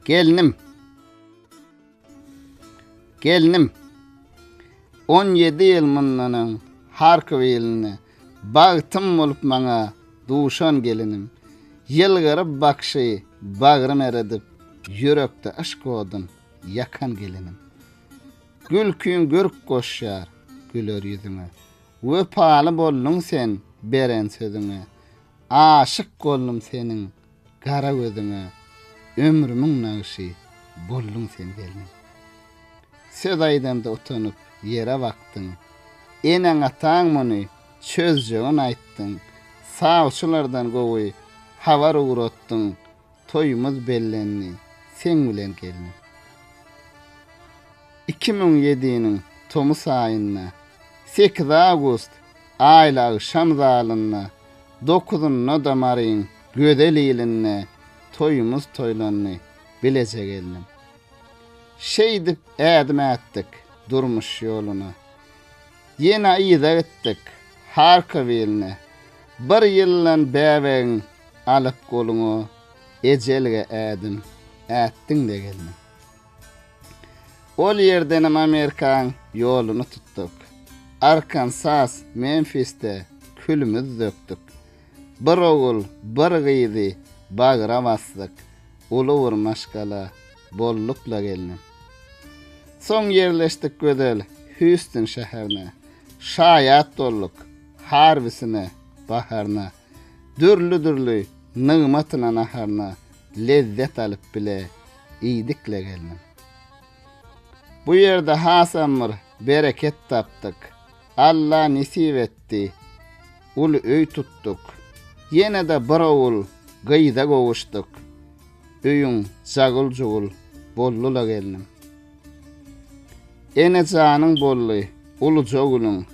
Gelnim. Gelnim. 17 ýyl mundan öň Harkow ilinde bagtym bolup maňa duşan gelinim. Ýylgyryp bakşy bagrym eredip, ýürekde yşk odun ýakan gelinim. Gülkiň görk goşýar güler ýüzüňe. Wepaly bolduň sen beren sözüňe. Aşyk boldum seniň gara gözüňe, Ömrümiň nagşy bolduň sen gelnim. Söz aýdamda utanyp ýere bakdyň, Eneň-ataň muny çözjegin aýtdyň, Sawçylardan gowy habar ugratdyň, Toýumyz bellendi seň bilen gelnim. 2007-niň tomus aýynda, sekiz awgust aýly agşam zalynda, dokuzynda-da Maryň gözel ilinde toýumyz toýlandy bileje gelnim. Şeýdip ädim ätdik durmuş ýoluna. Ýene yza gitdik Harkow iline. Bir ýyldan bäbegiň alyp goluňa ejelge ädim ätdiň-de gelnim. Ol ýerdenem Amerikaň ýoluny tutduk. Arkansas, Memfisde külümizi dökdük. Bir ogul, bir gyzy bagra basdyk. Uly bir maşgala bolduk-la gelnim. Soň ýerleşdik gözel Hýuston şäherine. Şaýat bolduk harbisine, baharyna. Dürli-dürli nygmatyna naharyna lezzet alyp bile iýdik-le gelnim. Bu ýerde hasam bir bereket tapdyk. Alla nesip etdi, uly öý tutduk. Ýene-de bir ogul gyza gowuşdyk. Öýüň jagul-jugul boldy-la gelnim. Ene janyň boldy, uluja gülüň.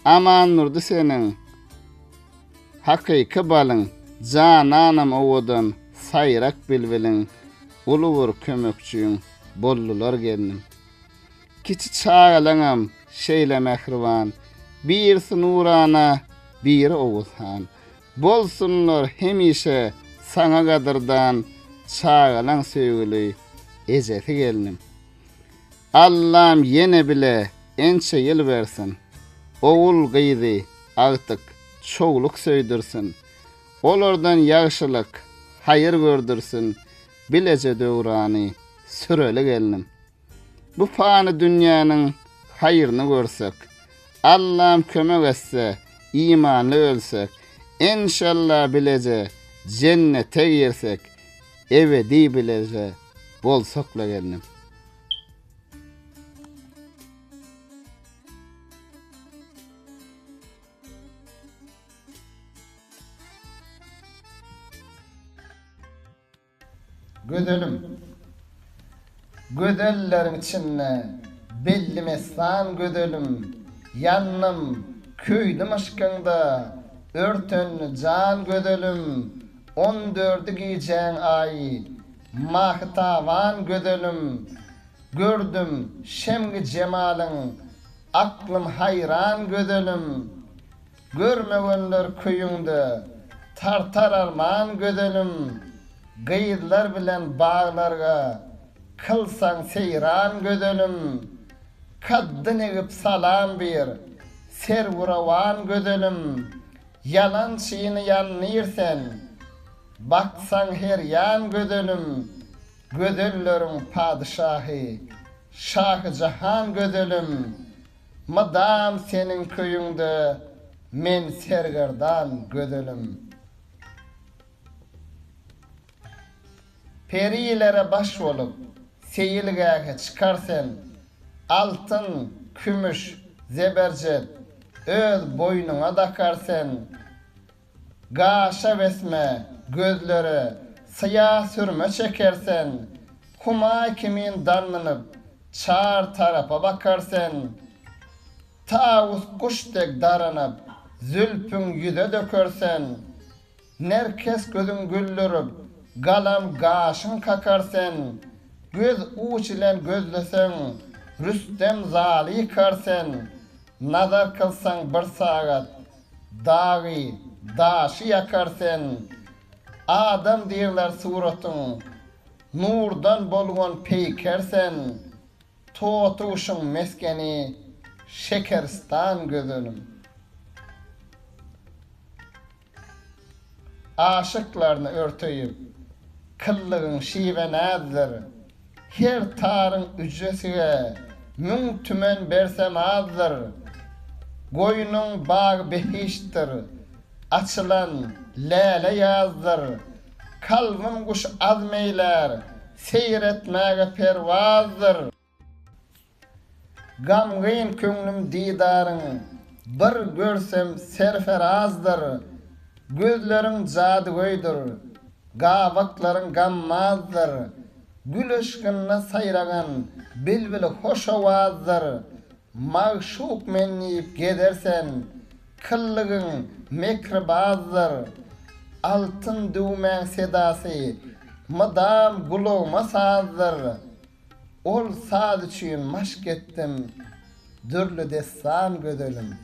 Amandurdy seniň hakyky balyň, jananam owadan saýrak bilbiliň, uly bir kömekçiň boldular gelnim. Kiçi çagalaňam şeýle mähriban, birisi nurana, biri Oguzhan. Bolsunlar hemişe saňa gadyrdan, çagalaň söýgüli ejesi gelnim. Allam ýene bile ençe ýyl bersin. Ogul gyzy, agtyk, çowluk söýdürsin. Olardan ýagşylyk, haýyr gördürsin, bileje döwrany süreli gelnim. Bu pany dünýäniň haýryny görsek, Allam kömek etse, imanly ölsek, enşalla bileje jennete girsek, ebedi bileje bolsak-la gelnim. Gözelim. Gözelleriň içinde belli messan gözelim, Ýandym, köýdüm yşkyňda, örtendi jan gözelim, On dördi gijäň aýy, mahy-taban gözelim, Gördüm şemgi jemalyň, aklym haýran gözelim. Görmegenler köýüňde tartar arman gözelim, Gyzlar bilen baglarga kylsaň seýran gözelim, Kaddyn egip salam bir, serwi-rowan gözelim, Ýalançyny ýalnyr sen, baksaň her ýan gözelim, Gözelleriň padyşahy, şahy-jahan gözelim, Mydam seniň köýüňde men sergerdan gözelim. Perilere baş bolup, seýilgähe çykar sen, Altyn, kümüş, zeberjet öz boýnuňa dakar sen. Gaşa besme, gözlere syýa sürme çeker sen, Humaý kimin dalnynyp, çar tarapa bakar sen. Tawus guş dek daranyp, zülpüň ýüze döker sen. Nerkes gözüň güldürip, galam gaşyň kakar sen. Göz uç ilen gözleseň, Rüstem zaly ýykar sen. Nazar kylsaň bir sagat, dagy, daşy ýakar sen. Adam diýrler suratyň. Nurdan bolgan peýker sen, Totuguşuň mesgeni Şekeristan gözelim. Aşyklaryny örteýip, kyllygyň şiwe näzdir. Her taryň üjesige müň tümen bersem azdyr. Goýnuň bagy-behiştdir, açylan läle ýazdyr. Kalbym guş azm eýlär, seýr etmäge perwazdyr. Gamgyn köňlüm didaryň bir görsem serferazdyr, Gözleriň jadygöýdür, gabaklaryň gammazdyr, Gül yşkynda saýragan bilbil hoş owazdyr, Magşuk men diýip gezer sen, kyllygyň mekribazdyr, Altyn düwmäň sedasy mydam gulagyma sazdyr, Ol saz üçin maşk etdim, Dürli dessan gözelim.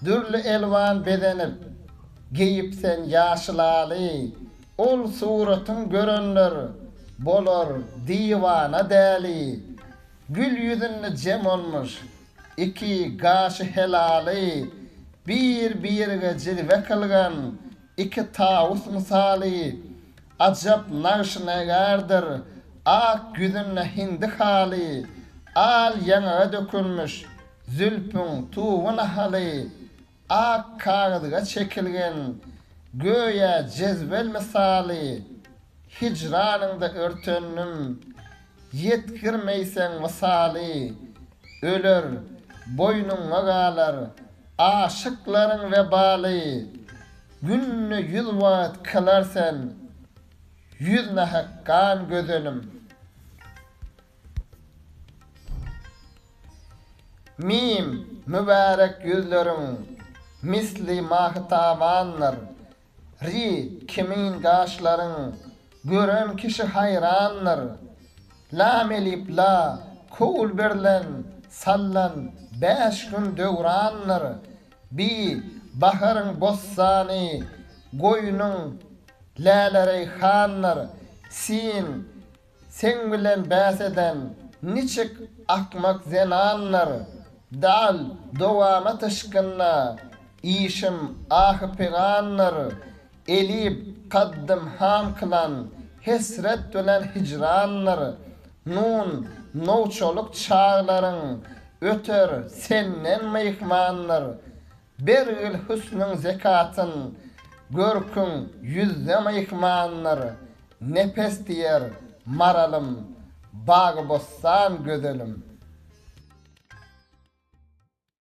Dürli elwan bezenip, Geýip sen ýaşyl-aly, Ol suratyň görenler, Bolar diwana däli. Gül ýüzünde jem olmuş, Iki gaşy helaly, Bir-birige jilwe kylgan, Iki tawus mysaly, Ajap nagşy-nägärdir, Ak ýüzünde hindi haly, Al ýaňaga dökülmiş, Zülpüň tugy nahaly, Ak kagyzga çekilgen, Göýä jezwel mysaly, Hijranyňda örtendim, Ýetgirmeýseň wysaly, Öler, boýnuňa galar, Aşyklaryň webaly. Günde ýüz wagt kylar sen, Ýüz nahak gan gözelim. Mim, mübärek ýüzleriň, Misli mahy-tabandyr. Ri, kimin gaşlaryň, Gören kişi haýrandyr. Lam elip la, kowul berlen, Sallan bäş gün döwrandyr. Bi, baharyň bossany, Goýnuň läle-reýhandyr. Sin, Seň bilen bäs eden niçik akmak zenandyr. Dal, dowamat yşkynda işim ahy-pygandyr. Elip, kaddym ham kylan hesret bilen hijrandyr. Nun, nowçalyk çaglaryň öter senden myhmandyr. Bergil hüsnüň zekatyn, görküň ýüzde myhmandyr, Nepes diýer, maralym, bagy-bossan gözelim.